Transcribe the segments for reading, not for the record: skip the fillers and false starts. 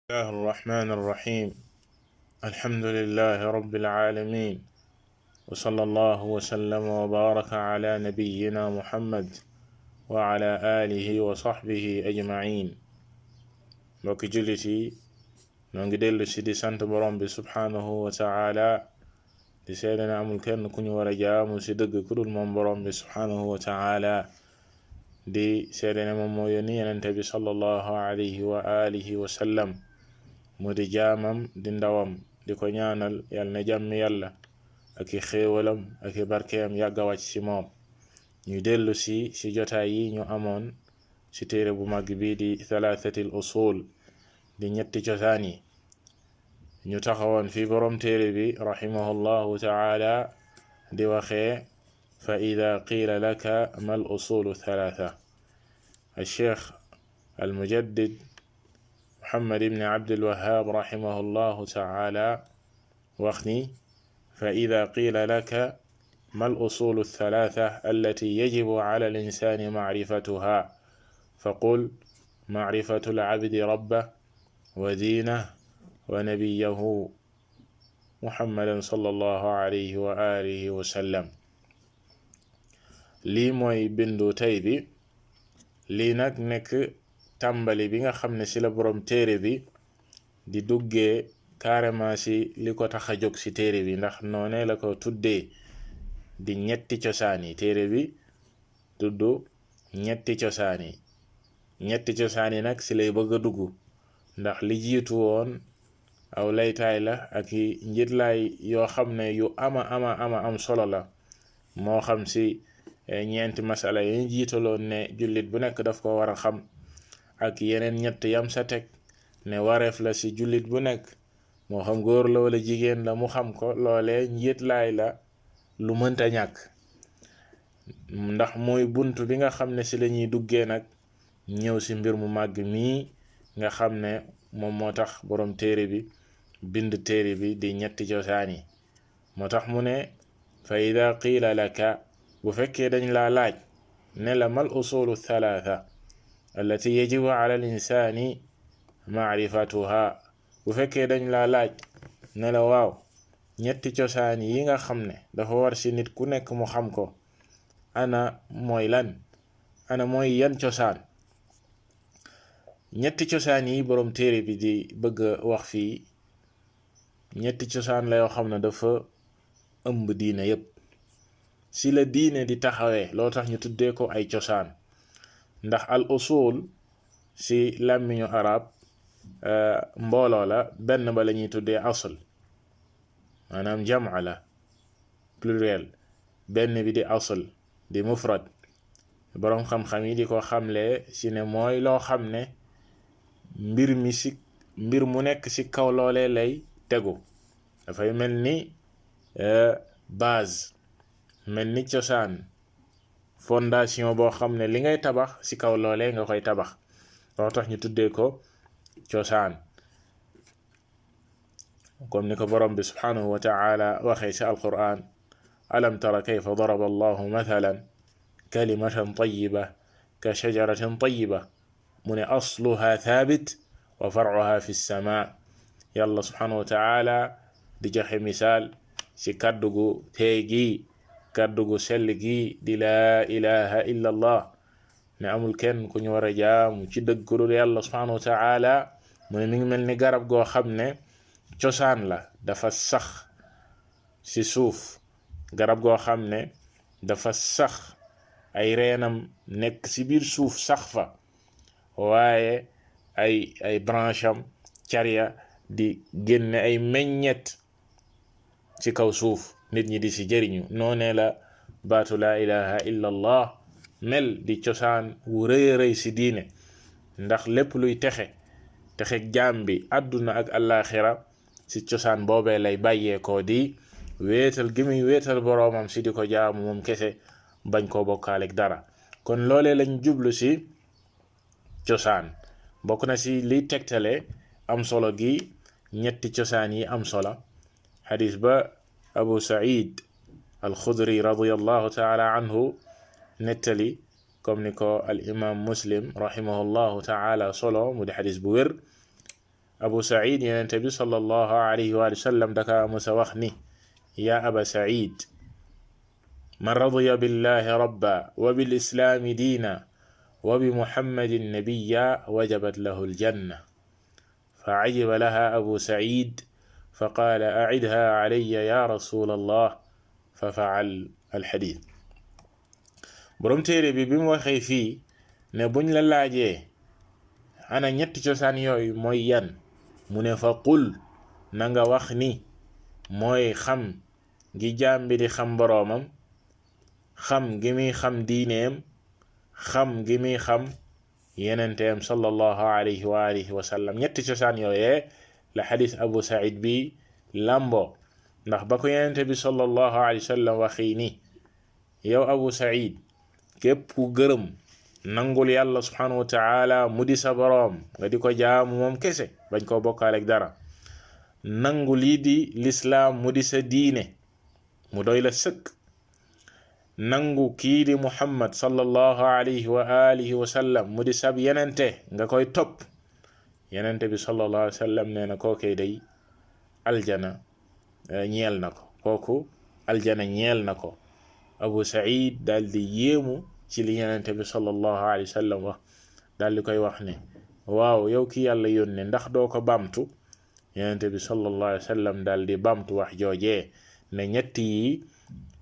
الله الرحمن الرحيم. الحمد لله رب العالمين، وصلى الله وسلم وبارك على نبينا محمد وعلى آله وصحبه أجمعين. mbokki jullit yi noo ngi dellu si di sant borom bi subhanahu wa taala di seede ne amul kenn ku ñu war a jaamu si dëgg ku dul moom borom bi subhanahu wa taala di seede ne moom moo yónni yenente bi sallallahu alayhi wa alihi wa sallam mu di jaamam di ndawam di ko ñaanal yal na jàmmi yàlla ak i xéewalam ak i barkeem yàgga wàcc ci moom. ñu dellu si jotaay yi ñu amoon ci téere bu mag bi di thalathatil usul di ñetti cosaan yi. ñu taxawoon fi borom téere bi rahimahullahu taala di waxee fa ida qiila laka mal usulu thalatha. al cheikh al mujaddid محمد بن عبد الوهاب رحمه الله تعالى وخني فإذا قيل لك ما الأصول الثلاثة التي يجب على الإنسان معرفتها فقل معرفة العبد ربه ودينه ونبيه محمد صلى الله عليه وآله وسلم. lii mooy bindu tey bi. lii nag nekk tàmbali bi nga xam ne ci la boroom téere bi di duggee carrément ci li ko tax a jóg ci téere bi, ndax noone la ko tuddee di ñetti cosaan yi. téere bi tudd ñetti cosaan yi. ñetti cosaan yi nag ci lay bëgg a dugg, ndax li jiitu woon aw laytaay la ak i njitlaay yoo xam ne yu ama am solo la, moo xam ci ñeenti masala yi jiitaloon ne jullit bu nekk daf ko war a xam, ak yeneen ñett yam sa teg ne wareef la ci jullit bu nekk moo xam góor la wala jigéen la mu xam ko. loolee njiitlaay la lu mënta ñàkk, ndax mooy bunt bi nga xam ne ci lañuy duggee nag ñëw ci mbir mu màgg mii nga xam ne moom moo tax boroom téere bi bind téere bi di ñetti cosaan yi. moo tax mu ne fa ida qiila laka, bu fekkee dañ laa laaj ne la mal usulu thalatha allati yajibu ala al insani maarifatuha, bu fekkee dañ laa laaj ne la waaw ñetti cosaan yi nga xam ne dafa war ci nit ku nekk mu xam ko, ana mooy lan, ana mooy yan cosaan. ñetti cosaan yi boroom téere bi di bëgg a wax fii ñetti cosaan la yoo xam ne dafa ëmb diine yépp. ci la diine di taxawee loo tax ñu tuddee ko ay cosaan, ndax al usul ci làmmiñu arab mbooloo la, benn ba la ñuy tuddee asl, maanaam jam'a la pluriel, benn bi di asl di mufrad. boroom xam-xam yi di ko xamle ci ne mooy loo xam ne mbir mu nekk ci kaw loolee lay tegu, dafay mel ni base, mel ni cosaan, fondation boo xam ne li ngay tabax ci kaw loolee nga koy tabax. loo tax ñu tuddee ko cosaan, comme ni ko borom bi subhanahu wa ta'ala waxee ci alquran alam tara kayfa daraba allahu mathalan kalimatan tayyiba ka shajaratin tayyiba mu ne asluha thabit wa far'uha fi as-sama. yàlla subhanahu wa ta'ala di joxe misaal ci kàddu gu teey gi, kàddu gu sell gi di laa ilaha illa allah, ne amul kenn ku ñu war a jaamu ci dëgg ku dul yàlla subhanahu wa ta'ala. mu ne mi ngi mel ni garab goo xam ne cosaan la, dafa sax ci suuf, garab goo xam ne dafa sax ay reenam nekk ci biir suuf sax fa, waaye ay branche am carya di génne ay meññet ci kaw suuf, nit ñi di ci jëriñu. noonee la baatu laa ilaha illa allah mel di cosaan wu rëy rëy ci diine, ndax lépp luy texe jaam bi àdduna ak àllaaxira ci cosaan boobee lay bàyyeekoo, di wéetal gi muy wéetal boroomam ci di ko jaamu moom kese, bañ koo bokkaaleek dara. kon loolee lañ jublu ci cosaan. bokk na ci liy tegtale am solo gi ñetti cosaan yi am solo xadis ba abu said al xudri radiyallahu taala anhu nettali, comme ni ko al imam muslim rahimahullahu taala solo mu di xadis bu wér. Abu Saïd Yonent bi sallallahu alayhi wa sallam daka musa wax ni ya Aba Saïd man radiya billahi rabba wa bil islami diina wa bi muhammadin nabiyya wajabat lahu aljanna fa ajiba laha Abu Saïd fa qaala acidha alayya ya rasul allah fa faal alxadis. borom téere bi mu waxee fii ne buñ la laajee ana ñetti cosaan yooyu mooy yan mu ne fa qul na nga wax ni mooy xam gi jaam bi di xam boroomam, xam gi muy xam diineem, xam gi muy xam yenenteem sallallahu alayhi wa alihi wa sallam. ñetti cosaan yooyee la xadis Abu Saïd bi lambo, ndax ba ko yenente bi sallallahu alayhi wa sallam waxii ni yow Abu Saïd képp ku gërëm nangul yàlla subhanahu wa ta'ala mu di sa boroom nga di ko jaamu moom kese bañ koo bokkaaleeg dara, nangu lii di lislaam mu di sa diine mu doy la sëkk, nangu kii di Muhammad sallallahu alayhi wa alihi wa sallam mu di sab yenente nga koy topp, yenente bi sallallahu alayhi wa sallam nee na kookee day aljana ñeel na ko, kooku aljana ñeel na ko. Abu Saïd daal di yéemu ci li yenente bi sallallahu alayhi wa sallam wax, daal di koy wax ne waaw yow ki yàlla yónne ndax doo ko bamtu. yenente bi sallallahu alayhi wa sallam daal di bamtu wax joojee ne ñetti yi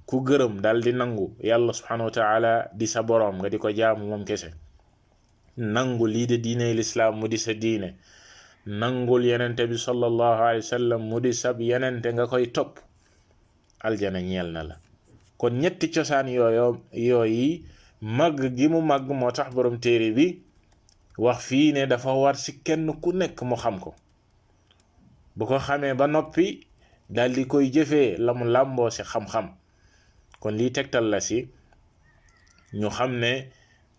ku gërëm daal di nangu yàlla subhanahu wa ta'ala di sa boroom nga di ko jaamu moom kese, nangu lii de diine lislaam mu di sa diine, nangul yenente bi sallallahu alayhi wa sallam mu di sab yenente nga koy topp, aljana ñeel na la. kon ñetti cosaan yooyu màgg gi mu màgg moo tax borom téere bi wax fii ne dafa war ci kenn ku nekk mu xam ko, bu ko xamee ba noppi dal di koy jëfee la mu làmboo ci xam-xam. kon lii tegtal la ci ñu xam ne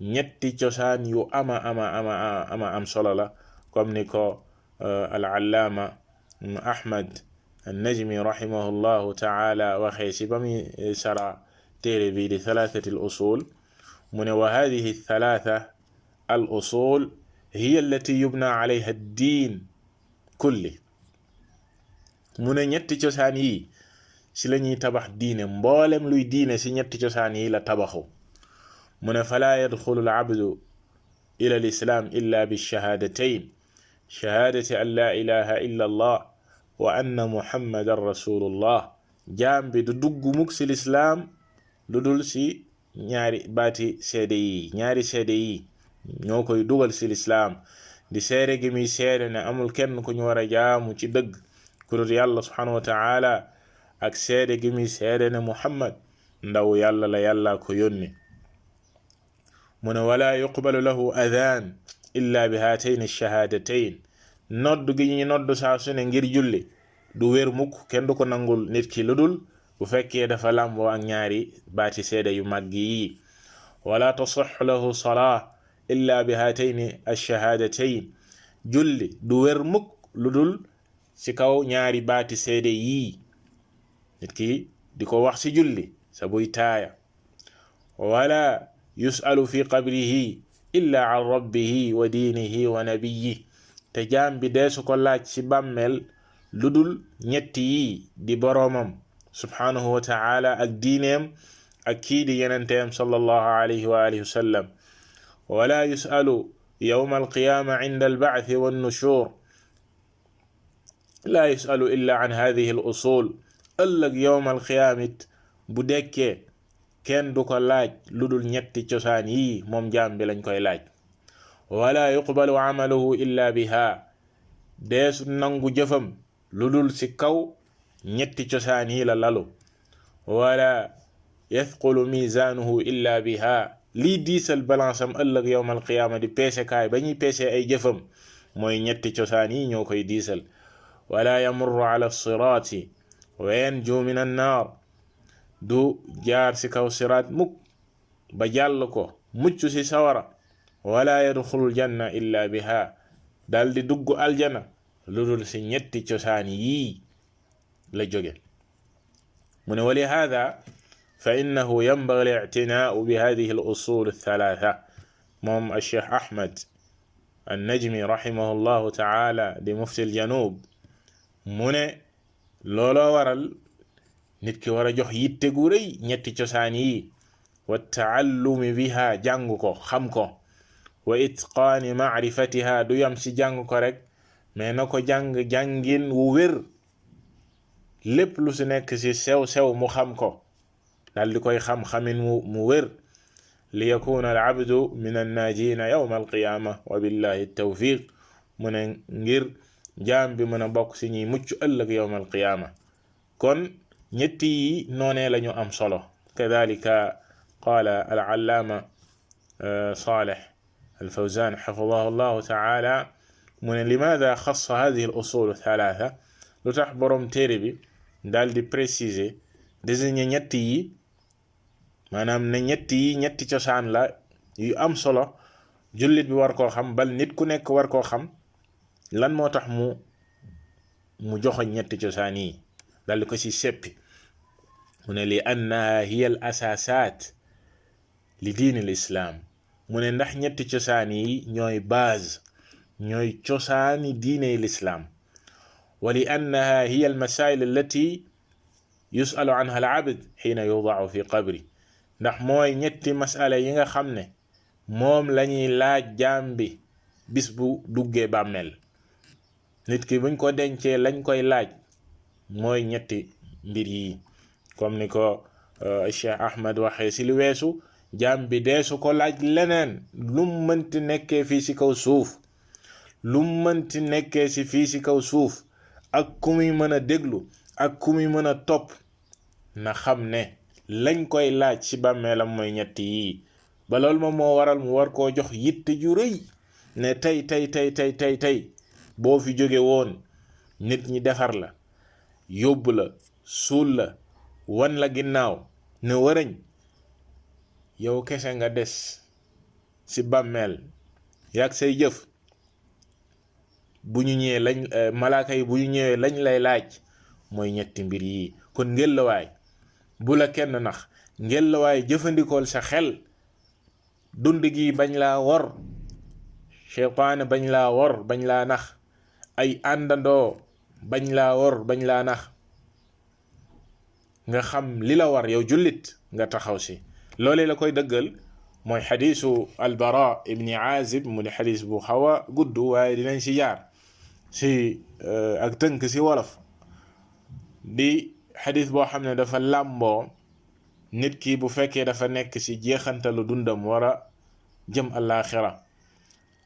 ñetti cosaan yu ama am solo la, comme ni ko al-allaama Ahmad an-Najmi rahimahullahu ta'ala waxee ci ba muy sara téere bi di thalathati al-usul mu ne wa hadhihi thalatha al-usul hiya allati yubna alayha ad-din kulli. mu ne ñetti cosaan yi ci lañuy tabax diine, mboolem luy diine ci ñetti cosaan yi la tabaxu. mu ne fala yadxulu al-abdu ila al-islam illa bi-shahadatayn, shahadati an la ilaha illa allah wa anna muhammadan rasulullah. jaam bi du dugg mukk ci lislaam lu dul ci ñaari baati seede yi, ñaari seede yi ñoo koy dugal ci lislaam, di seede gi muy seede ne amul kenn ku ñu war a jaamu ci dëgg ku dul yàlla subhanahu wa ta'ala, ak seede gi muy seede ne muhammad ndaw yàlla la, yàlla ko yónni. mu ne wala yuqbalu lahu adhan illa bi hatayn ash-shahadatayn, nodd gi ñuy nodd saa su ne ngir julli du wér mukk, kenn du ko nangul nit ki lu dul bu fekkee dafa làmboo ak ñaari baati seede yu màgg yi. wala tasihhu lahu salah illa bi hatayn ash-shahadatayn, julli du wér mukk lu dul ci kaw ñaari baati seede yii, nit ki di ko wax ci julli sa buy taaya. wala yus'alu fi qabrihi illa an rabbihi wa diinihi wa nabiyyihi, te jaam bi deesu ko laaj ci bàmmeel lu dul ñetti yi di boroomam subhanahu wa ta'ala ak diineem ak kii di yenenteem sallallahu alayhi wa alihi wa sallam. wala yus'alu yawma alqiyama inda alba'thi wannushur, la yus'alu illa an hadhihi al usul, ëllëg yawma alqiyamit bu dekkee kenn du ko laaj lu dul ñetti cosaan yi moom jaam bi lañ koy laaj. wala yuqbalu amaluhu illa biha, deesu nangu jëfam lu dul ci kaw ñetti cosaan yi la lalu. wala yathqulu mizanuhu illa biha, lii diisal balance am ëllëg yawmal qiyaama di peese kaay ba ñuy peese ay jëfam mooy ñetti cosaan yi ñoo koy diisal. wala yamurru ala siraati wa yanju min annaar, du jaar ci kaw siraat mukk ba jàll ko mucc ci sawara. wala yadxulul janna illa biha, dal di dugg aljana lu dul ci ñetti cosaan yii la jóge. mu ne wali hada fa innahu yanbaghi al-i'tinaa'u bi hadhihi al-usul ath-thalatha. moom al-Cheikh Ahmad an-Najmi rahimahullahu taala di mufti al-Janub mu ne looloo waral nit ki war a jox yitte gu rëy ñetti cosaan yi wa taallumi biha jàng ko xam ko wa itqaani maarifatiha du yam ci jàng ko rek mais na ko jàng jàngin wu wér lépp lu si nekk ci sew-sew mu xam ko dal di koy xam-xamin mu wér li yakuna al abdu min annaajiina yawma alqiyaama wa billahi tawfiq mu ne ngir jaam bi mën a bokk ci ñuy mucc ëllëg yawma alqiyaama kon ñetti yi noonee lañu am solo kadalika qaala al allaama Saalih al Fawzaan xafidahu llahu taala mu ne limaada xassa hadihi al usul thalatha lu tax boroom téere bi daal di préciser désigner ñetti yi maanaam ne ñetti cosaan la yu am solo jullit bi war koo xam bal nit ku nekk war koo xam lan moo tax mu joxoñ ñetti cosaan yi daal di ko ci seppi mu ne li annaha hiya al asaasaat li diini l islaam mu ne ndax ñetti cosaan yi ñooy base ñooy cosaani diine lislaam wa li annaha hiya al masail allati yusalu anha al abd xiina yudaau fi qabri ndax mooy ñetti masala yi nga xam ne moom lañuy laaj jaam bi bis bu duggee bàmmeel nit ki buñ ko dencee lañ koy laaj mooy ñetti mbir yi comme ni ko Cheikh Ahmad waxee ci li weesu jaam bi deesu ko laaj leneen lum mënti nekkee fii ci kaw suuf lum mënti nekkee ci fii ci kaw suuf ak ku muy mën a déglu ak ku muy mën a topp na xam ne lañ koy laaj ci bàmmeelam mooy ñetti yii ba loolu moom moo waral mu war koo jox yitte ju rëy ne tey boo fi jóge woon nit ñi defar la yóbbu la suul la wan la ginnaaw ne warañ yow kese nga des ci bàmmeel yaag say jëf bu ñu ñëwee lañ malaaka yi bu ñu ñëwee lañ lay laaj mooy ñetti mbir yi kon ngelawaay bu la kenn nax ngelawaay jëfandikool sa xel dund gi bañ laa wor seytaane bañ laa wor bañ laa nax ay àndandoo bañ laa wor bañ laa nax nga xam li la war yow jullit nga taxaw si loolee la koy dëggal mooy xadiisu albara ibni azib mu di xadiis bu xaw a gudd waaye dinañ si jaar si ak tënk si wolof di xadiis boo xam ne dafa làmboo nit ki bu fekkee dafa nekk si jeexantalu dundam war a jëm àllaaxira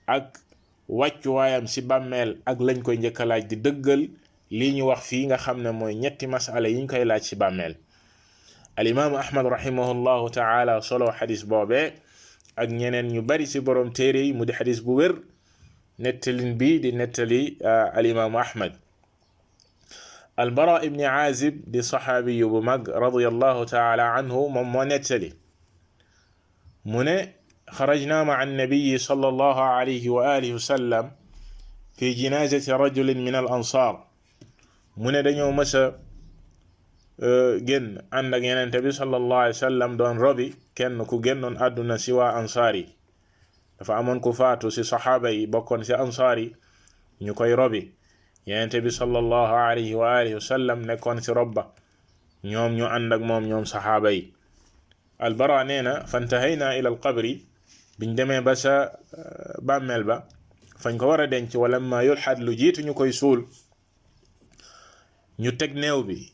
ak wàccuwaayam si bàmmeel ak lañ koy njëkk a laaj di dëggal lii ñu wax fii nga xam ne mooy ñetti masala yi ñu koy laaj si bàmmeel al imaamu ahmad rahimahullahu taala solo xadis boobee ak ñeneen ñu bari si borom téere yi mu di xadis bu wér nettalin bi di nettali al imaamu ahmad al bara ibni azib di saxaabiyu bu mag radiyallahu taala anhu moom moo nettali mu ne xarajna maa annabiyi sallallahu alayhi wa alihi wa sallam fi jinazati rajulin min al ansar mu ne dañoo mësa génn ànd ak yenente bi sallallahu alayhi wa sallam doon robi kenn ku génnoon àdduna si waa ansaar yi dafa amoon ku faatu si saxaaba yi bokkoon si ansaar yi ñu koy robi yenente bi sallallahu alayhi wa alihi wa sallam nekkoon si robba ñoom ñu ànd ak moom ñoom saxaaba yi albara nee na fantahayna ila al qabri biñ demee ba sa bàmmeel ba fañ ko war a denc wala ma yulxad lu jiitu ñu koy suul ñu teg néew bi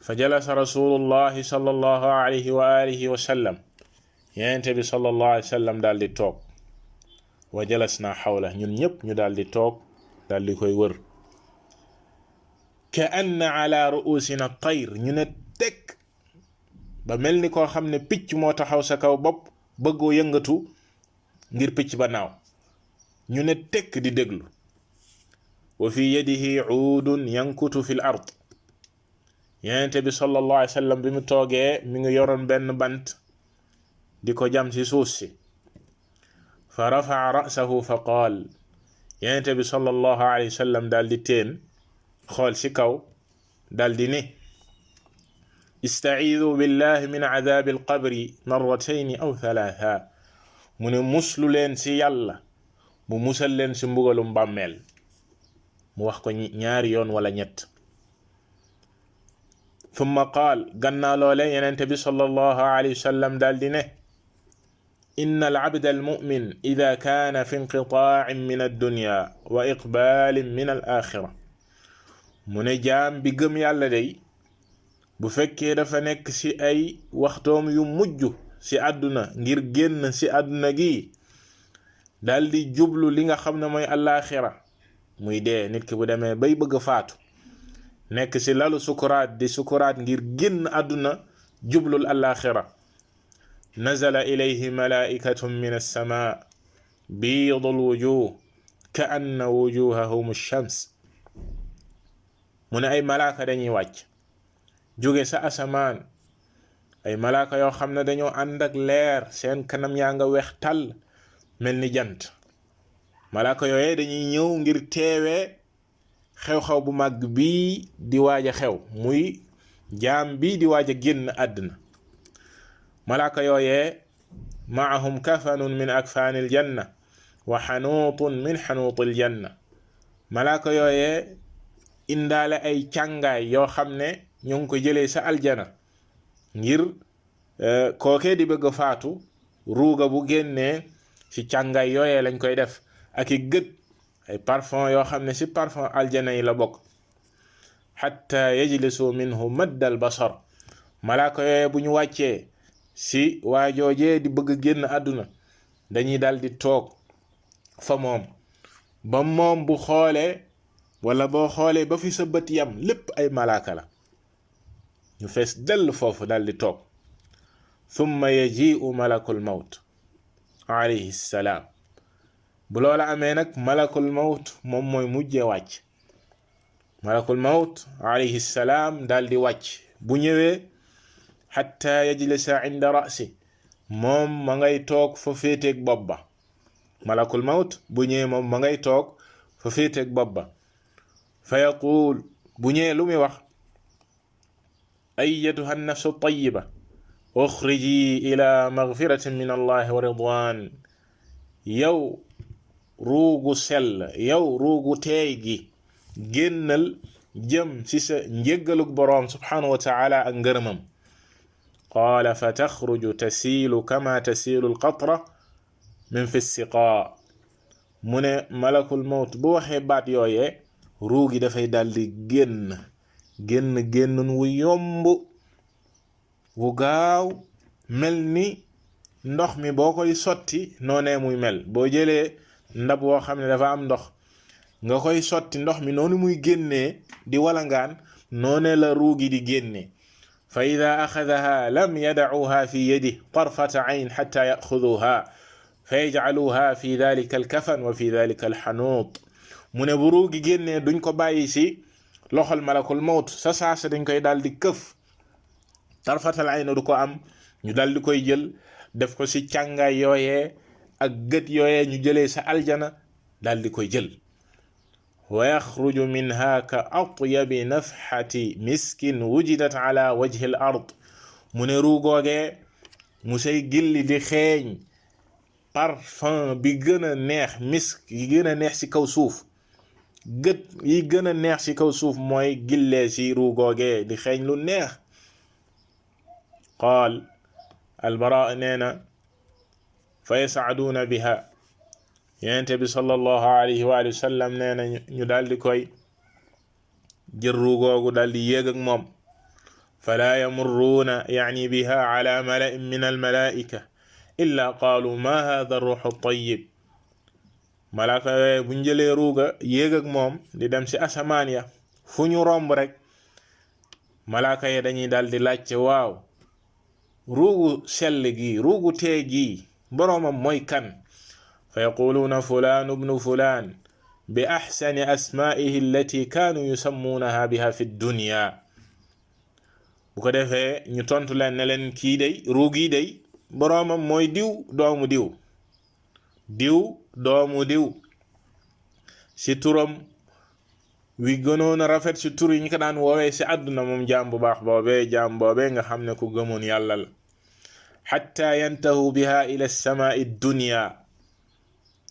fa jalasa rasulullahi sallallahu alayhi wa alihi wa sallam yenente bi sallallahu alayhi wa sallam daal di toog wa jalasna xawla ñun ñëpp ñu daal di toog daal di koy wër ka anna ala ruusina tayr ñu ne teg ba mel ni koo xam ne picc moo taxaw sa kaw bopp bëggoo yëngatu ngir picc ba naaw ñu ne tekk di déglu wa fi yadihi uudun yankutu fi l ard yenente bi sallallahu alayhi wa sallam bi mu toogee mi ngi yoroon benn bant di ko jam ci suuf si fa rafaa ra'sahu fa qaal yenente bi sallallahu alayhi wa sallam daal di teen xool ci kaw daal di ne ista'iidu billahi min adaabi alqabri marratayni aw thalatha mu ne muslu leen ci yàlla mu musal leen ci mbugalum bàmmeel mu wax ko ñaari yoon wala ñett thumma qaal gannaa loole yenente bi sallallahu alayhi wa sallam daal di ne inna al-abda al-mu'min idha kaana fi inqitaa'in min ad-dunya wa iqbaalin min al-aaxira mu ne jaam bi gëm yàlla day bu fekkee dafa nekk ci ay waxtoom yu mujj ci àdduna ngir génn ci àdduna gi daldi jublu li nga xam ne mooy alaaxira muy dee nit ki bu demee bay bëgg faatu nekk ci lalu sukuraat di sukuraat ngir génn àdduna jublul alaaxira nazala ilayhi malaa'ikatun min as-samaa biidul wujuh ka anna wujuhahum ash-shams mu ne ay malaaka dañuy wàcc jóge sa asamaan ay malaaka yoo xam ne dañoo ànd ak leer seen kanam yaa nga weex tàll mel ni jant malaaka yooye dañuy ñëw ngir teewee xew-xew bu màgg bii di waaj a xew muy jaam bii di waaj a génn àddina malaaka yooye maahum kafanun min akfaanil janna wa xanuutun min xanuutil janna malaaka yooye indaale ay càngaay yoo xam ne ñu ngi ko jëlee sa aljana ngir kookee di bëgg faatu ruuga bu génnee ci càngaay yooyee lañ koy def ak i gët ay parfum yoo xam ne ci parfum aljana yi la bokk xatta yajlisu minhu maddal basar malaaka yooyee bu ñu wàccee ci waajoojee di bëgg génn àdduna dañuy dal di toog fa moom ba moom bu xoolee wala boo xoolee ba fi sa bët yam lépp ay malaaka la ñu fees dell foofu dal di toog thumma yaji'u malakul mawt alayhi salaam bu loola amee nag malakul mawt moom mooy mujjee wàcc malakul mawt alayhi salaam dal di wàcc bu ñëwee xatta yajlisa inda ra'si moom ma ngay toog fa féeteeg bopp ba malakul mawt bu ñëwee moom ma ngay toog fa féeteeg bopp ba fa yaquul bu ñëwee lu muy wax ayyatuha an-nafsu at-tayyiba ukhriji ila maghfiratin min allahi wa ridwan yow ruugu sell yow ruugu teey gi génnal jëm ci sa njéggaluk boroom subhanahu wa ta'ala ak ngërëmam qaala fa taxruju tasiilu kama tasiilu al-qatra min fi as-siqaa mu ne malakul mawt bu waxee baat yooyee ruugi dafay daldi génnun wu yomb wu gaaw mel ni ndox mi boo koy sotti noonee muy mel boo jëlee ndab woo xam ne dafa am ndox nga koy sotti ndox mi noonu muy génnee di walangaan noonee la ruugi di génne fa ida axadaha lam yadacuha fi yadihi tarfata ayn xatta yaxuduha fa yajcaluha fi dalika alkafan wa fi dalika alxanuut mu ne bu ruugi génnee duñ ko bàyyi ci loxol malakul mawt sa saasa dañ koy daal di këf tarfatal ayna du ko am ñu daal di koy jël def ko ci càngaay yooyee ak gët yooyee ñu jëlee sa aljana daal di koy jël wa yaxruju minha ka atyabi nafxati miskin wujidat ala wajhi al ard mu ne ruugoogee mu say gilli di xeeñ parfum bi gën a neex misk yi gën a neex ci kaw suuf gët yi gën a neex ci kaw suuf mooy gillee ci ruugoogee di xeeñ lu neex qaal albara nee na fa yas'aduuna biha yonent bi sallallahu alayhi wa sallam nee na ñu daal di koy jël ruugoogu daal di yéeg ak moom fala yamurruuna yani biha ala mala'in min almalaa'ika illa qaalu ma hadha ar-ruuhu at-tayyib malaaka yooye buñ jëlee ruuga yéeg ak moom di dem ci asamaan ya fu ñu romb rek malaaka yi dañuy daal di laajte waaw ruugu sell gi ruugu tee gi boroomam mooy kan fa yaquluuna fulaan ibnu fulaan bi axsani asmaa'ihi allati kaanu yusammuunaha biha fi dunya bu ko defee ñu tontu leen ne leen kii day ruug yi day boroomam mooy diw doomu diw diw doomu diw ci turam wi gënoon a rafet ci tur yi ñu ko daan woowee ci àdduna moom jaam bu baax boobee jaam boobee nga xam ne ku gëmoon yàlla la xatta yantahu biha ila samaa'i dunya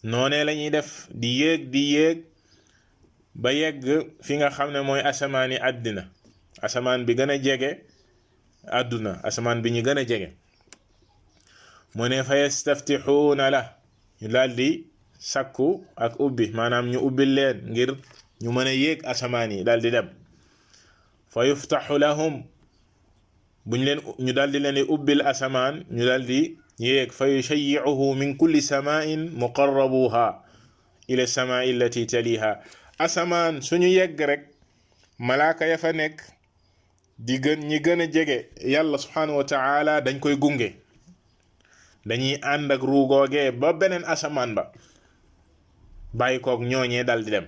noonee la ñuy def di yéeg ba yegg fi nga xam ne mooy asamaani àddina asamaan bi gën a jege àdduna asamaan bi ñu gën a jege mu ne fa yastaftixuuna la ñu daldi sakku ak ubbi maanaam ñu ubbil leen ngir ñu mën a yéeg asamaan yi daldi dem fa yuftaxu lahum buñ leen ñu daldi leen di ubbil asamaan ñu daldi yéeg fa yushayyi'uhu min kulli samaa'in muqarrabuha ila samaa'i allati taliha asamaan suñu yegg rek malaaka ya fa nekk ñi gën a jege yàlla subhanahu wa ta'ala dañ koy gunge dañuy ànd ak ruugoogee ba beneen asamaan ba bàyyi koog ñooñee daldi dem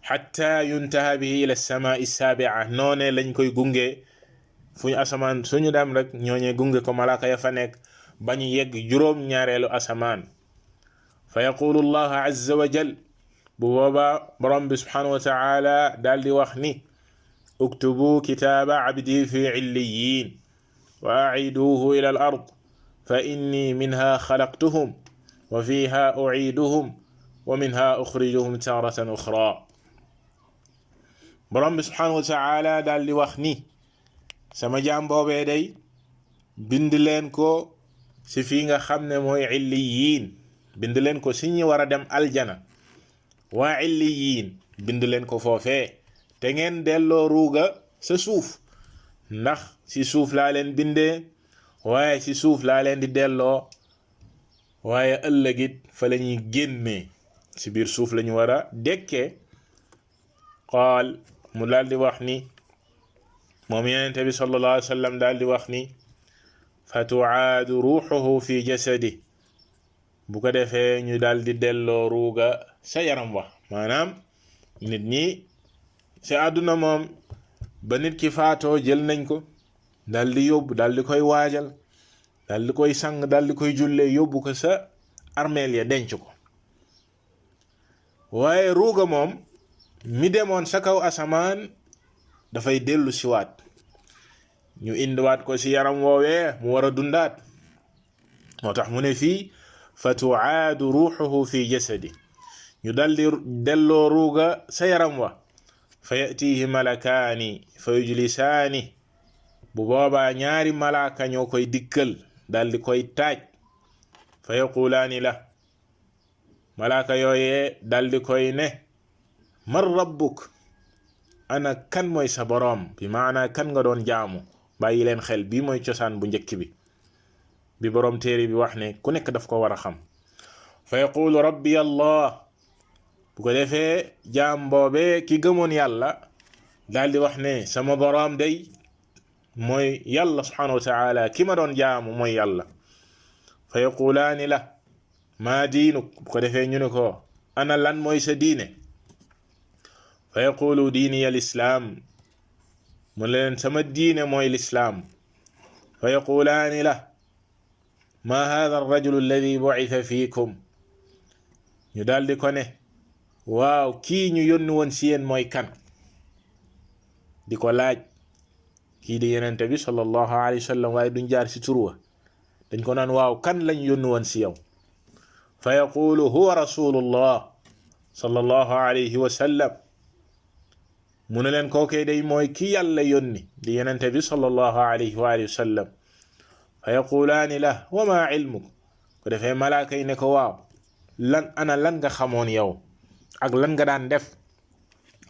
hatta yuntaha bihi ila samaa'i sabi'a noone lañ koy gunge fuñu asamaan suñu dem rek ñooñee gunge ko malaaka ya fa nekk ba ñu yegg juróom ñaareelu asamaan fa yaqulu allah azza wa jal bu boobaa borom bi subhanahu wa ta'ala daldi wax ni uktubu kitaaba abdi fi illiyin wa a'iduhu ila al ard fa inni minha khalaqtuhum wa fiha u'iduhum wa minha ukhrijuhum taratan ukhra borom bi subhanahu wa ta'ala daldi wax ni sama jaam boobee day bind leen ko ci fi nga xam ne mooy illiyin bind leen ko ci ñi war a dem aljana waa illiyin bind leen ko foofee te ngeen delloo ruuga sa suuf ndax ci suuf laa leen bindee waaye ci suuf laa leen di delloo waaye ëllëgit fa la ñuy génnee ci biir suuf la ñu war a dekkee qaal mu daal di wax ni moom yenente bi sallallahu alayhi wa sallam daal di wax ni fa tuaadu ruuxuhu fi jasadi bu ko defee ñu daal di delloo ruuga sa yaram wax maanaam nit ñi ci àdduna moom ba nit ki faatoo jël nañ ko daal di yóbbu daal di koy waajal daal di koy sang daal di koy jullee yóbbu ko sa armeel ya denc ko waaye ruuga moom mi demoon sa kaw asamaan dafay dellu siwaat ñu indiwaat ko ci yaram woowee mu war a dundaat moo tax mu ne fii fa tuaadu ruuxuhu fi jasadi ñu daldi delloo ruuga sa yaram wa fa yatihi malakaani fa yujlisaani bu boobaa ñaari malaaka ñoo koy dikkal daldi koy taaj fa yaqulaani la malaaka yooyee daldi koy ne man rabbuk ana kan mooy sa boroom bi maana kan nga doon jaamu bàyyi leen xel bii mooy cosaan bu njëkk bi boroom téere bi wax ne ku nekk daf ko war a xam fa yaqulu rabbi allah bu ko defee jaam boobee ki gëmoon yàlla daldi wax ne sama boroom day mooy yàlla subhanahu wa ta'ala ki ma doon jaamu mooy yàlla fa yaqulaani la maa diinuk bu ko defee ñu ne ko ana lan mooy sa diine fa yaqulu diini al islaam mu leen sama diine mooy lislaam fa yaqulaani la ma hadha ar-rajulu alladhi bu'itha fiikum ñu daldi ko ne waaw kii ñu yónni woon ci yéen mooy kan di ko laaj kii di yenente bi sallallahu alayhi wa sallam waaye duñ jaar ci turwa dañ ko naan waaw kan lañ yónni woon ci yow fa yaqulu huwa rasulullah sallallahu alayhi wa sallam mu ne leen kookee day mooy ki yàlla yónni di yenente bi sallallahu alayhi wa sallam fa yaqulaani la wa ma ilmuk ko defee malaaka yi ne ko waaw ana lan nga xamoon yow ak lan nga daan def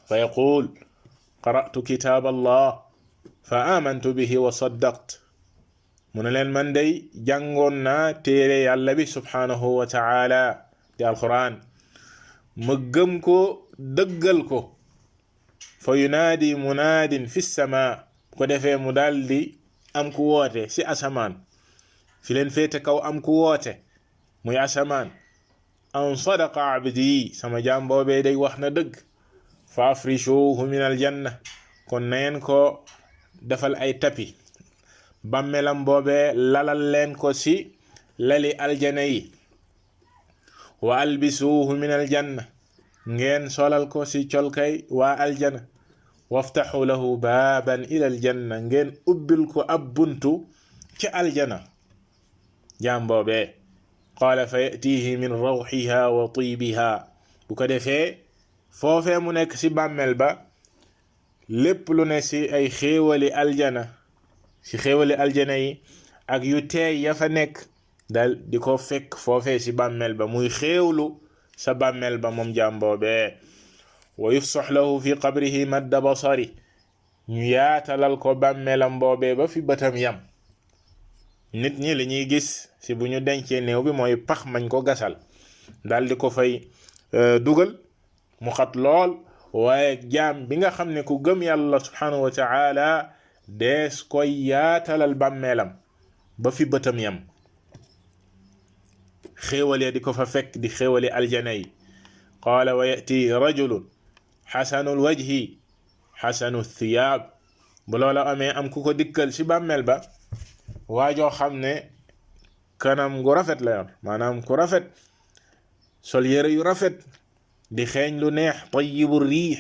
fa yaqul qara'tu kitaab allah fa amantu bihi wa saddaqt mu ne leen man day jàngoon naa téere yàlla bi subhanahu wa ta'ala di alquran ma gëm ko dëggal ko fa yunaadi munaadin fi sama ko defee mu daldi am ku woote ci asamaan fi leen féete kaw am ku woote muy asamaan an sadaqa abdi sama jaam boobee day wax na dëgg fa afrishuhu min aljanna kon neen ko defal ay tapi bàmmeelam boobee lalal leen ko ci lali aljana yi wa albisuhu min aljanna ngeen solal ko ci colkay waa aljana waftaxu lahu baaban ila aljanna ngeen ubbil ko ab buntu ci aljana jaam boobee qaala fa yatihi min rawxiha wa tibiha bu ko defee foofee mu nekk ci bàmmeel ba lépp lu ne ci ay xéewali aljana ci xéewali aljana yi ak yu teey ya fa nekk dal di ko fekk foofee ci bàmmeel ba muy xéewlu sa bàmmeel ba moom jaam boobee wa yufsax lahu fi qabrihi madda basari ñu yaatalal ko bàmmeelam boobee ba fi bëtam yam nit ñi li ñuy gis ci bu ñu dencee néew bi mooy pax mañ ko gasal dal di ko fay dugal mu xat lool waaye jaam bi nga xam ne ku gëm yàlla subhanahu wa ta'ala dees koy yaatalal bàmmeelam ba fi bëtam yam xéewale di ko fa fekk di xéewale aljana yi qaala wa yati rajulun xasanul wajhi xasanu thiyaab bu loola amee am ku ko dikkal ci bàmmeel ba waajoo xam ne kanam gu rafet la yor maanaam ku rafet sol yére yu rafet di xeeñ lu neex tayyibu riix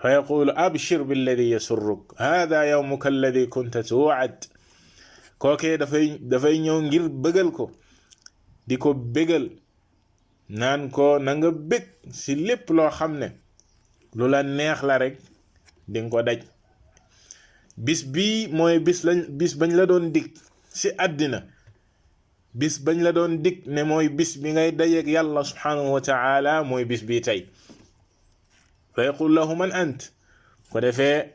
fa yaqulu abshir billadi yasurruk hada yawmuka alladi kunta tuwa'ad kookee dafay ñëw ngir bëggal ko di ko bégal naan ko na nga bég ci lépp loo xam ne lu la neex la rek dinga ko daj bis bii mooy bis bañ la doon dig ci àddina bis bañ la doon dig ne mooy bis bi ngay dajeek yàlla subhanahu wa ta'ala mooy bis bii tey fa yaqul lahu man ant ko defee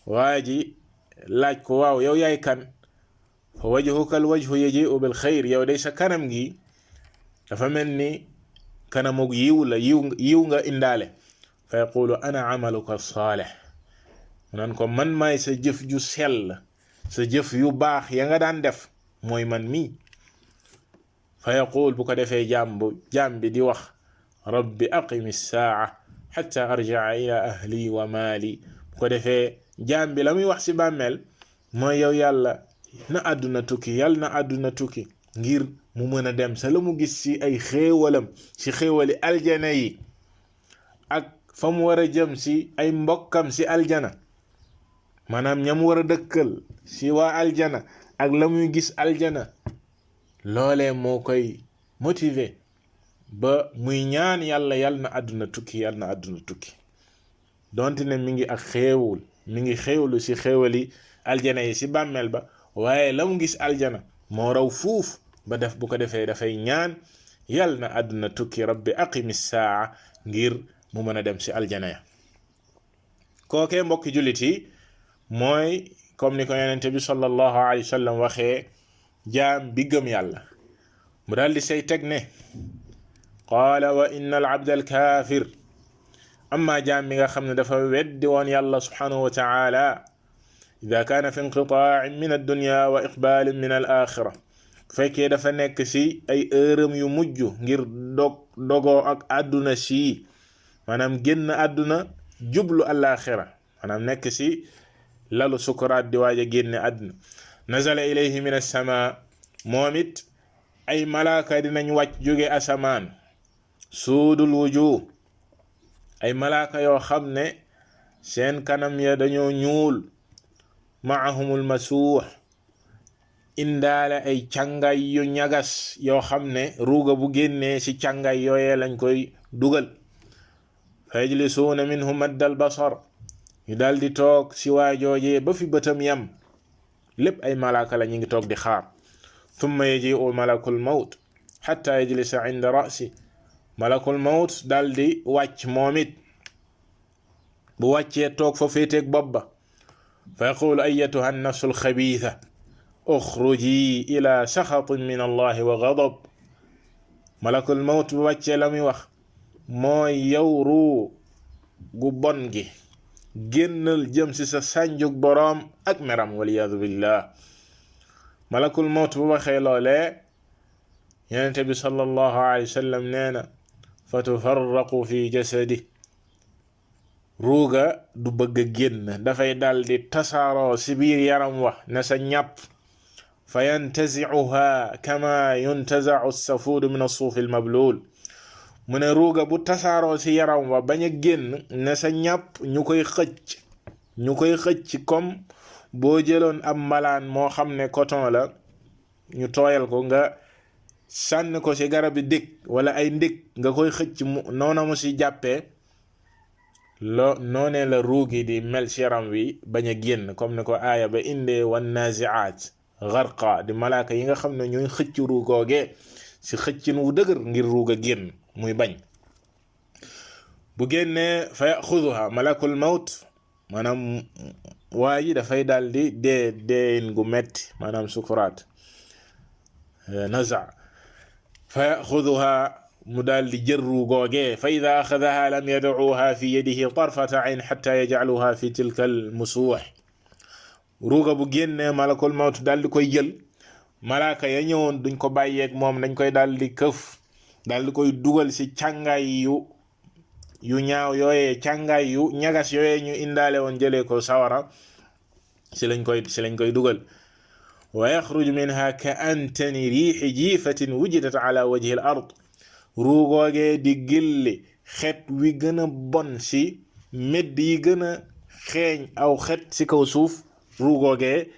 waa ji laaj ko waaw yow yaay kan fa wajhuka al wajhu yaji'u bil xayr yow day sa kanam gi dafa mel ni kanamug yiw la yiw nga indaale fa yaqulu ana amaluka saalih mu naan ko man maay sa jëf ju sell sa jëf yu baax ya nga daan def mooy man mii fa yaqul bu ko defee jaam bi di wax rabbi aqimi saa xatta arja'a ila ahli wa maali bu ko defee jaam bi la muy wax ci bàmmeel mooy yow yàlla na àdduna tukki yàlla na àdduna tukki ngir mu mën a dem sa la mu gis ci ay xéewalam ci xéewali aljana yi ak fa mu war a jëm ci ay mbokkam ci aljana maanaam ñam war a dëkkal ci waa aljana ak la muy gis aljana loolee moo koy motiver ba muy ñaan yàlla na àdduna tukki yàlla na àdduna tukki donte ne mi ngi ak xéewul mi ngi xéewlu ci xéewali aljana yi ci bàmmeel ba waaye la mu gis aljana moo raw fuuf ba def bu ko defee dafay ñaan yàlla na àdduna tukki rabbi aqimi saa ngir mu mën a dem ci aljana ya kookee mbokki jullit yi mooy comme ni ko yonente bi sallallahu alayhi wa sallam waxee jaam bi gëm yàlla mu daal di say teg ne qaala wa inna al abda al kaafir amma jaam bi nga xam ne dafa weddi woon yàlla subhanahu wa ta'ala ida kaana fi inqitaa'in min ad-dunya wa iqbaalin min al axira fekkee dafa nekk ci ay ërëm yu mujj ngir dogoo ak àdduna si maanaam génn àdduna jublu alaaxira maanaam nekk ci lalu sukuraat di waaj a génne àdduna nazala ilayhi min as-samaa moom it ay malaaka dinañ wàcc jóge asamaan suudul wujuh ay malaaka yoo xam ne seen kanam ya dañoo ñuul maahumul masuux indaale ay càngay yu ñagas yoo xam ne ruuga bu génnee ci càngay yooyee lañ koy dugal fa yajlisuuna minhu maddal basar ñu dal di toog ci waajoojee ba fi bëtam yam lépp ay malaaka la ñu ngi toog di xaar thumma yaji'u malakul mawt hatta yajlisa inda ra'si malakul mawt dal di wàcc moom it bu wàccee toog fa féeteeg bopp ba fa yaqulu ayyatuha an-nafsu al-khabiitha ukhruji ila sakhatin min allahi wa ghadab malakul mawt bu wàccee la muy wax mooy yow ruu gu bon gi génnal jëm ci sa sànjug boroom ak meram waliyadu billah malakul mawt bu waxee loolee yonente bi sallallahu alayhi wa sallam nee na fa tufarraqu fi jasadi ruuga du bëgg a génn dafay dal di tasaaroo ci biir yaram wax na sa ñàpp fa yantazi'uha kama yuntaza'u as-safuud min as-suuf al-mabluul mu ne ruuga bu tasaaroo ci yaram wa bañ a génn ne sa ñàpp ñu koy xëcc comme boo jëloon am malaan moo xam ne coton la ñu tooyal ko nga sànni ko ci garabi dég wala ay ndég nga koy xëcc noona mu ci jàppee noonee la ruugi di mel ci yaram wi bañ a génn comme ni ko aaya ba indee wan nazi'aat gharqa di malaaka yi nga xam ne ñooy xëcc ruugoogee ci xëccin wu dëgër ngir ruug a génn muy bañ bu génnee fa yaxuduha malakul mawt maanaam waa ji dafay daal di deeyin gu metti maanaam sukuraat naza fa yaxuduha mu daal di jël ruugoogee fa ida axadaha lam yadcuha fi yadihi tarfata ayn xatta yajcaluha fi tilka al musuux ruuga bu génnee malakul mawt daal di koy jël malaaka ya ñëwoon duñ ko bàyyeeg moom dañ koy daal di këf daal di koy dugal ci càngaay yu ñaaw yooyee càngaay yu ñagas yooyee ñu indaale woon jëlee ko sawara ci lañ koy dugal wa yaxruju minha ka antani riixi jiifatin wujidat ala wajhi al ard ruugoogee di gilli xet wi gën a bon ci medd yi gën a xeeñ aw xet ci kaw suuf ruugoogee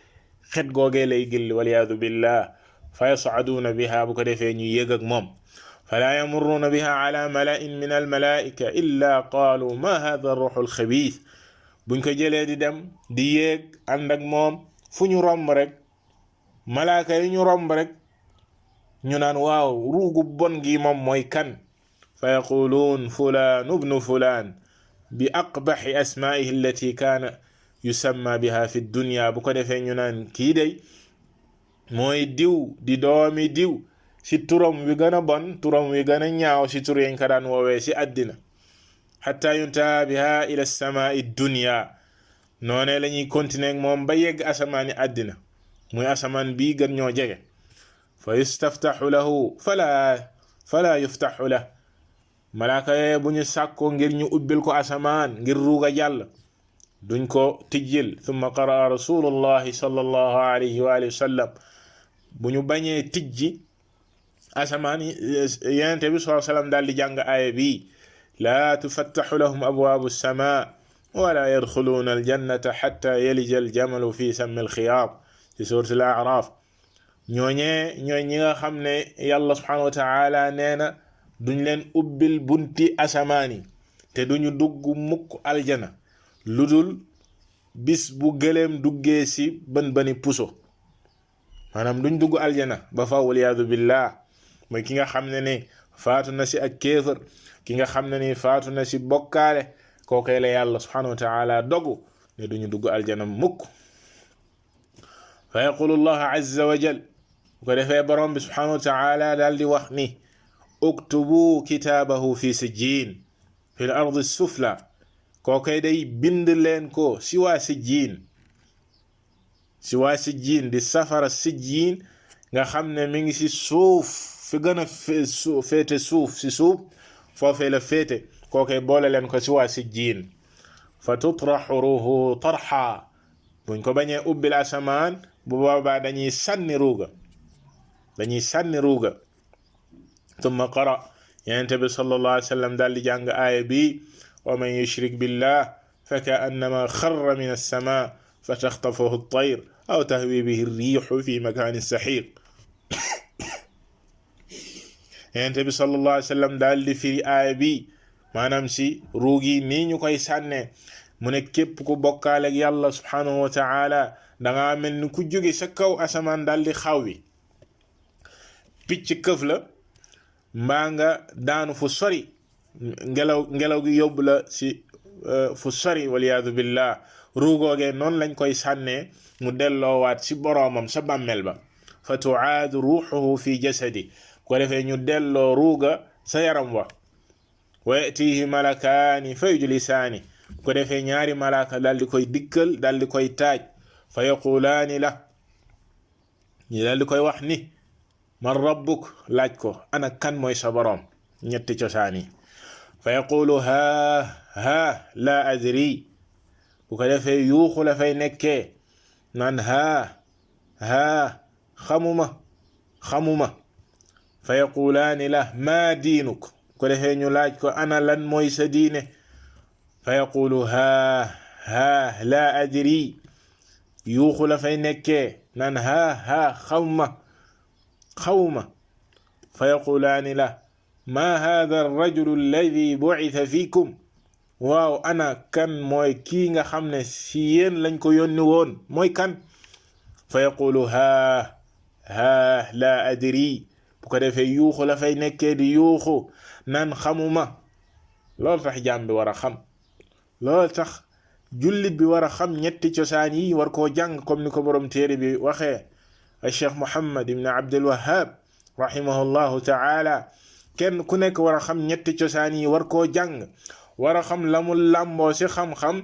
xet googee lay gilli waliyadu billah fa yas'aduuna biha bu ko defee ñu yéeg ak moom fala yamurruuna biha ala mala'in min almalaika illa qaalu ma hadha ar-ruuhu al-xabiith buñ ko jëlee di dem di yéeg ànd ak moom fu ñu romb rek malaaka yi ñu romb rek ñu naan waaw ruugu bon gi moom mooy kan fa yaquluun fulaan ibnu fulaan bi aqbaxi asmaa'ihi allati kaana yusamma biha fi dunya bu ko defee ñu naan kii day mooy diw di doomi diw ci turam wi gën a bon turam wi gën a ñaaw ci tur yañ ko daan woowee ci àddina xatta yuntaha biha ila samaa'i dunya noonee la ñuy continuer ak moom ba yegg asamaani àddina muy asamaan bii gën ñoo jege fa yustaftaxu lahu fala yuftaxu lah malaaka yee bu ñu sàkkoo ngir ñu ubbil ko asamaan ngir ruuga jàll duñ ko tijjil thumma qaraa rasulullahi sallallahu alayhi wa alihi wa sallam bu ñu bañee tijji asamaan yenente bi sallallahu alayhi wa sallam daal di jàng aaya bi laa tufattaxu lahum abwaabu samaa wala yadxuluuna aljannata xatta yalija aljamalu fi sammi alxiyaat ci suurat al-A'raaf ñooy ñi nga xam ne yàlla subhanahu wa ta'ala nee na duñ leen ubbil bunti asamaani te duñu dugg mukk aljana ludul bis bu gëleem duggee ci bani puso maanaam duñ dugg aljana ba fa waliyaadu billah mooy ki nga xam ne ni faatu na ci ak kéefër ki nga xam ne ni faatu na ci bokkaale kookee la yàlla subhanahu wa ta'ala dogu ne duñu dugg aljana mukk fa yaqulu allah azza wa jal bu ko defee borom bi subhanahu wa ta'ala daal di wax ni uktubu kitaabahu fi sijjiin fi l ardi sufla kookee day bind leen ko si waa sijjiin di safara sijjiin nga xam ne mi ngi si suuf fi gën a féete suuf si suuf foofee la féete kookee boole leen ko si waa sijjiin fa tutraxu ruuhu tarxa buñ ko bañee ubbil asamaan bu boobaa dañuy sànni ruuga tumma qara yonent bi sallallahu alayhi wa sallam daal di jàng aaya bi wa man yushrik billah fa ka'annama xarra min as-samaa fa taxtafuhu at-tayr aw tahwi bihi ar-riihu fi makaanin sahiiq yonent bi sallallahu alayhi wa sallam daal di firi aaya bi maanaam si ruugi nii ñu koy sànnee mu ne képp ku bokkaale ak yàlla subhanahu wa ta'ala danga mel ni ku jóge sa kaw asamaan daal di xaw wi picc këf la mbaa nga daanu fu sori ngelaw gi yóbbu la si fu sori waliyaadu billah ruugoogee noonu lañ koy sànnee mu delloowaat si boroomam sa bàmmeel ba fa tuaadu ruuxuhu fi jasadi ko defee ñu delloo ruuga sa yaram wa yatihi malakaani fa yujlisaani ko defee ñaari malaaka daal di koy dikkal daal di koy taaj fa yaqulaani la ñi daal di koy wax ni man rabbuk laaj ko ana kan mooy sa boroom ñetti cosaan yi fa yaqulu haa laa adri bu ko defee yuuxu la fay nekkee naan haa xamuma fa yaqulaani la maa diinuk ko defee ñu laaj ko ana lan mooy sa diine fa yaqulu haa laa adri yuuxu la fay nekkee naan xawma fa yaqulaani la ma hada arrajulu alladi bu'itha fiikum, waaw ana kan mooy kii nga xam ne si yéen lañ ko yónni woon mooy kan? fa yaqulu haa la adri. bu ko defee yuuxu la fay nekkee di yuuxu naan xamuma. loolu tax jaam bi war a xam, loolu tax jullit bi war a xam ñetti cosaan yi, war koo jàng comme ni ko borom téere bi waxee Cheikh Muhammad ibn Abdul Wahhab rahimahullahu ta'ala. kenn ku nekk war a xam ñetti cosaan yi, war koo jàng, war a xam la mu làmboo si xam-xam,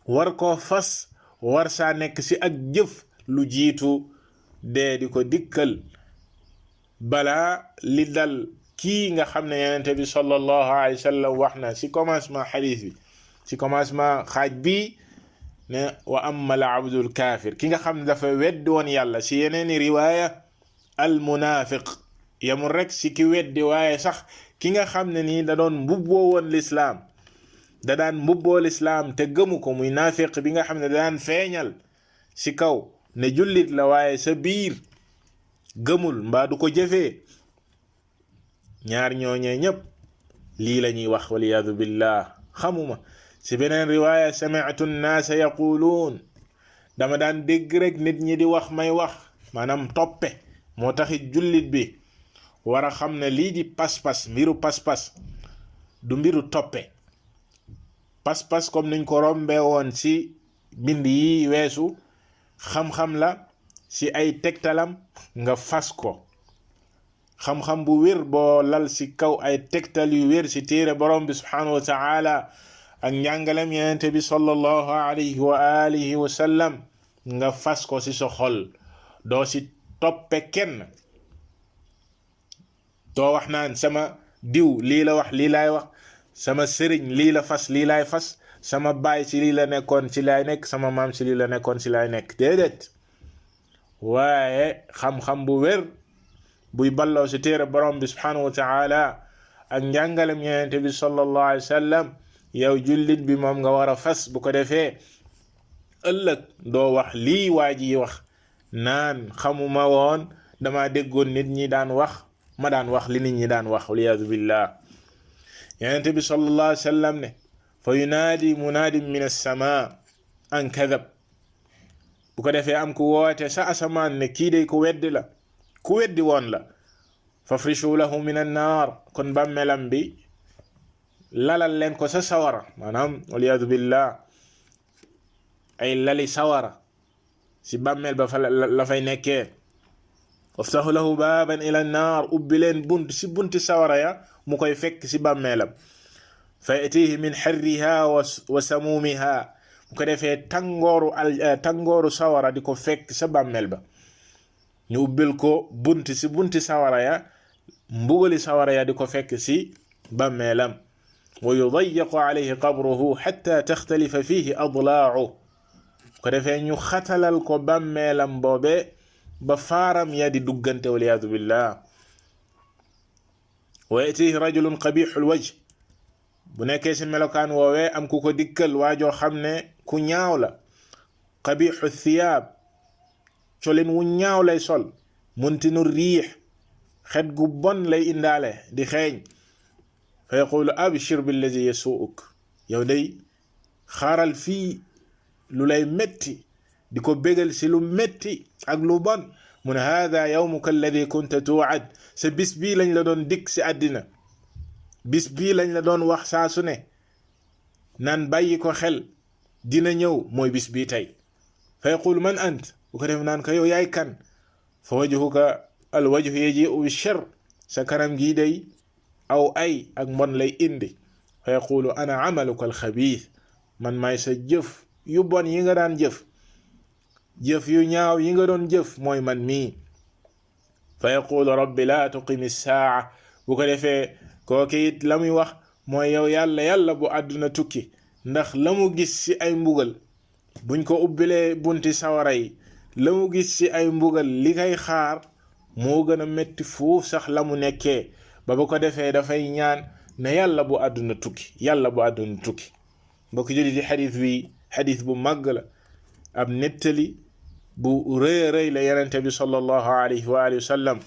war koo fas, war saa nekk si ak jëf lu jiitu dee di ko dikkal, balaa li dal kii nga xam ne yonent bi sallallahu alayhi wa sallam wax na si commencement xadiis bi, si commencement xaaj bi ne wa amma al abdul kaafir, ki nga xam ne dafa weddi woon yàlla. si yeneeni riwaaya al munafiq, yamul rek si ki weddi, waaye sax ki nga xam ne nii da doon mbubboo woon lislaam, da daan mbubboo lislaam te gëmu ko, muy naafiq bi nga xam ne da daan feeñal si kaw ne jullit la waaye sa biir gëmul mbaa du ko jëfee. ñaar ñooñee ñépp lii la ñuy wax waliyadu billah, xamuma. si beneen riwaaya sami'tu nnaasa yaquluun, dama daan dégg rek nit ñi di wax may wax, maanaam toppe. moo taxit jullit bi war a xam ne lii di pas-pas, mbiru pas-pas du mbiru toppe. pas-pas comme niñ ko rombee woon si bind yi weesu, xam-xam la si ay tegtalam nga fas ko. xam-xam bu wér boo lal si kaw ay tegtal yu wér si téere borom bi subhanahu wa ta'ala ak njàngalem yonent bi sallallahu alayhi wa alihi wa sallam, nga fas ko si sa xol, doo si toppe kenn. doo wax naan sama diw lii la wax lii laay wax, sama sëriñ lii la fas lii laay fas, sama baay si lii la nekkoon si laay nekk, sama maam si lii la nekkoon si laay nekk. déedéet. waaye xam-xam bu wér buy balloo si téere borom bi subhanahu wa ta'ala ak njàngalem yonent bi sallallahu alayhi wa sallam, yow jullit bi moom nga war a fas. bu ko defee ëllëg doo wax lii waa ji wax naan xamuma woon, dama déggoon nit ñi daan wax, ma daan wax li nit ñi daan wax, waliyadu billah. yonent bi sallallahu alayhi wa sallam ne fa yunaadi munaadin min as-samaa an kadab. bu ko defee am ku woote sa asamaan ne kii day ku weddi la, ku weddi woon la. fafrishu lahu min an-naar, kon bàmmeelam bi lalal leen ko sa sawara, maanaam waliyadu billah ay lali sawara si bàmmeel ba fa la fay nekkee. waftahu lahu baaban ila an-naar, ubbi leen bunt si bunti sawara ya mu koy fekk si bàmmeelam. fa yatihi min harriha wa samumiha, bu ko defee tàngooru sawara di ko fekk sa bàmmeel ba. ñu ubbil ko bunti si bunti sawara ya, mbugali sawara ya di ko fekk si bàmmeelam. wa yudayyaqu alayhi qabruhu hatta takhtalifa fihi adlaa'u, bu ko defee ñu xatalal ko bàmmeelam boobe ba faaram ya di duggante, waliyadu billah. wa yatihi rajulun qabihul wajh, bu nekkee si melokaan woowee am ku ko dikkal, waajoo xam ne ku ñaaw la. qabihu thiyaab, colin wu ñaaw lay sol. muntinu riix, xet gu bon lay indaale di xeeñ. fa yaqulu abshir billazi yasuuk, yow day xaaral fii lu lay metti, di ko bégal si lu metti ak lu bon. mu ne hada yawmuka alladi kunta tuwa'ad, sa bis bii lañ la doon dikk si àddina, bis bii lañ la doon wax saa su ne naan bàyyi ko xel, dina ñëw, mooy bis bii tey. fa yaqulu man ant, bu ko def naan ko yow yaay kan. fa wajhuka al wajhu yaji'u bi shar, sa kanam gii day aw ay ak mbon lay indi. fa yaqulu ana amaluka al xabiith, man maay sa jëf yu bon yi nga daan jëf, jëf yu ñaaw yi nga doon jëf mooy man mii. fa yaqulu rabbi la tuqimi saa, bu ko defee kooku it la muy wax mooy yow yàlla bu àdduna tukki, ndax la mu gis ci ay mbugal buñ ko ubbilee bunti sawara yi, la mu gis ci ay mbugal li kay xaar moo gën a metti fuuf sax la mu nekkee. ba bu ko defee dafay ñaan ne yàlla bu àdduna tukki, yàlla bu àdduna tukki. mbokk julli di xadis bi xadis bu màgg la, ab nettali bu rëy rëy la yonent bi sallallahu alayhi wa alihi wa sallam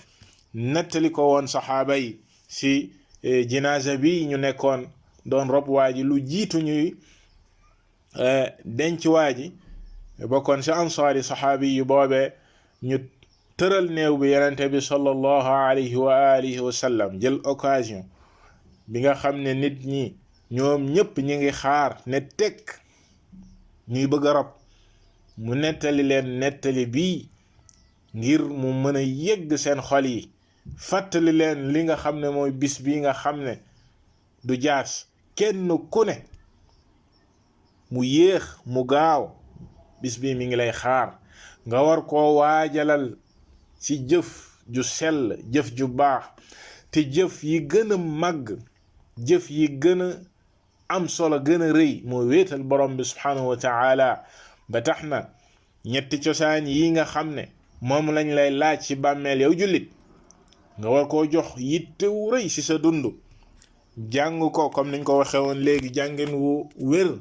nettali ko woon saxaaba yi si jinaasa bi ñu nekkoon doon rob waa ji lu jiitu ñuy denc waa ji bokkoon si ansaari saxaabi yu boobee ñu tëral néew bi yenente bi sallallahu alayhi wa alihi wa sallam jël occasion bi nga xam ne nit ñi ñoom ñëpp ñi ngi xaar ne tekk ñuy bëgg a rob mu nettali leen nettali bii ngir mu mën a yegg seen xol yi fàttali leen li nga xam ne mooy bis bi nga xam ne du jaas kenn ku ne mu yéex mu gaaw bis bi mi ngi lay xaar nga war koo waajalal ci jëf ju sell jëf ju baax te jëf yi gën a màgg jëf yi gën a am solo gën a rëy moo wéetal borom bi subhanahu wa ta'ala ba tax na ñetti cosaan yi nga xam ne moom lañ lay laaj ci bàmmeel yow jullit nga war koo jox yittewu rëy ci sa dund jàng ko comme niñ ko waxee woon léegi jàngin wu wér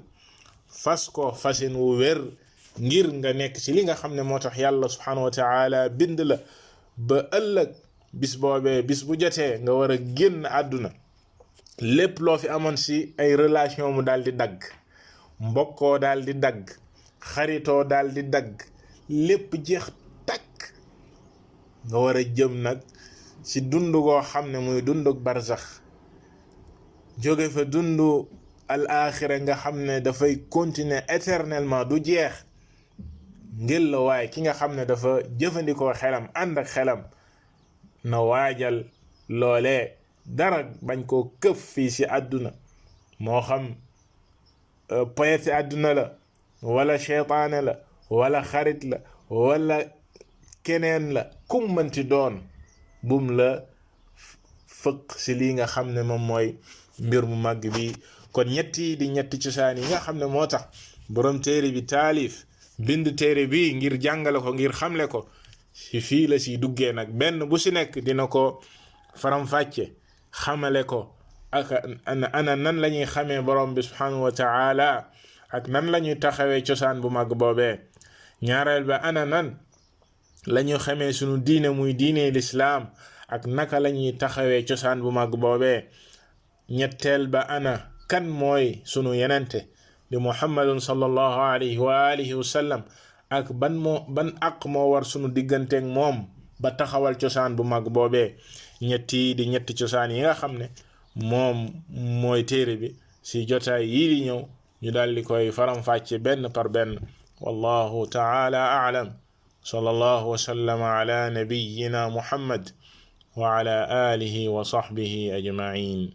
fas ko fasin wu wér ngir nga nekk ci li nga xam ne moo tax yàlla subhanahu wa ta'ala bind la ba ëllëg bis boobee bis bu jotee nga war a génn àdduna lépp loo fi amoon ci ay relation mu daal di dagg mbokkoo daal di dagg xaritoo daal di dagg lépp jeex takk nga war a jëm nag ci dund goo xam ne muy dundug barzax jóge fa dundu al axira nga xam ne dafay continuer éternellement du jeex ngel la waaye ki nga xam ne dafa jëfandikoo xelam ànd ak xelam na waajal loolee dara bañ koo këf fii ci àdduna moo xam poyeti àdduna la wala cheytaane la wala xarit la wala keneen la kum mënti doon bum la fëq ci lii nga xam ne moom mooy mbir mu màgg bi kon ñetti di ñetti cosaan yi nga xam ne moo tax borom téere bi taalif bind téere bi ngir jàngale ko ngir xamle ko ci fii la ci duggee nag benn bu ci nekk dina ko faram-fàcce xamale ko ak ana nan la ñuy xamee borom bi subhanahu wa ta'ala ak nan la ñuy taxawee cosaan bu mag boobee ñaareel ba ana nan la ñuy xamee sunu diine muy diine lislaam ak naka la ñuy taxawee cosaan bu mag boobee ñetteel ba ana kan mooy sunu yenente di muhammadun sallallahu alayhi wa alihi wa sallam ak ban aq moo war sunu digganteeg moom ba taxawal cosaan bu mag boobee ñetti cosaan yi nga xam ne moom mooy téere bi ci jotaay yii di ñëw ñu daal di koy faram-fàcce benn par benn wallahu ta'ala a'lam sallallahu wa sallama ala nabiyyina muhammad wa ala alihi wa sahbihi ajma'in